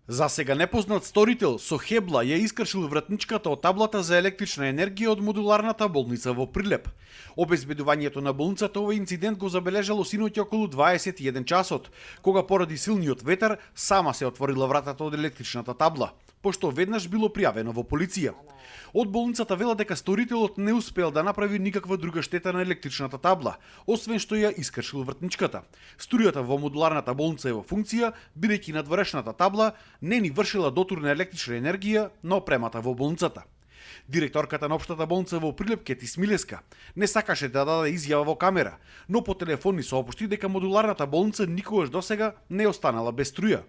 За сега непознат сторител со хебла ја искршил вратничката од таблата за електрична енергија од модуларната болница во Прилеп. Обезбедувањето на болницата овој инцидент го забележало синоќа околу 21 часот, кога поради силниот ветар сама се отворила вратата од електричната табла, пошто веднаш било пријавено во полиција. Од болницата вела дека сторителот не успел да направи никаква друга штета на електричната табла, освен што ја искршил вратничката. Струјата во модуларната болница е во функција, бидејќи надворешната табла не ни вршила дотур на електрична енергија на опремата во болницата. Директорката на општата болница во Прилеп Кети Смилеска не сакаше да даде изјава во камера, но по телефон ни соопшти дека модуларната болница никогаш досега не е останала без струја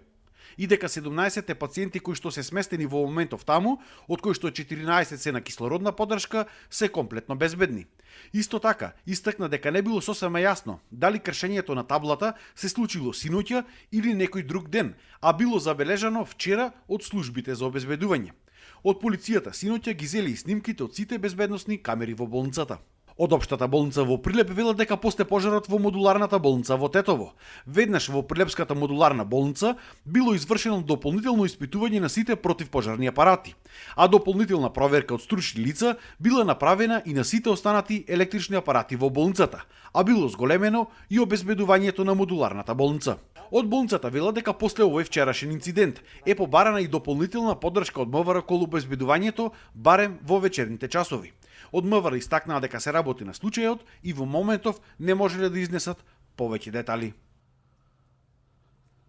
и дека 17 пациенти кои што се сместени во моментов таму, од кои што 14 се на кислородна поддршка, се комплетно безбедни. Исто така, истакна дека не било сосема јасно дали кршењето на таблата се случило синоќа или некој друг ден, а било забележано вчера од службите за обезбедување. Од полицијата синоќа ги зели и снимките од сите безбедносни камери во болницата. Од општата болница во Прилеп велат дека после пожарот во модуларната болница во Тетово, веднаш во Прилепската модуларна болница било извршено дополнително испитување на сите противпожарни апарати, а дополнителна проверка од стручни лица била направена и на сите останати електрични апарати во болницата, а било зголемено и обезбедувањето на модуларната болница. Од болницата велат дека после овој вчерашен инцидент е побарана и дополнителна поддршка од МВР околу обезбедувањето барем во вечерните часови. Од МВР истакнаа дека се работи на случајот и во моментов не можеле да изнесат повеќе детали.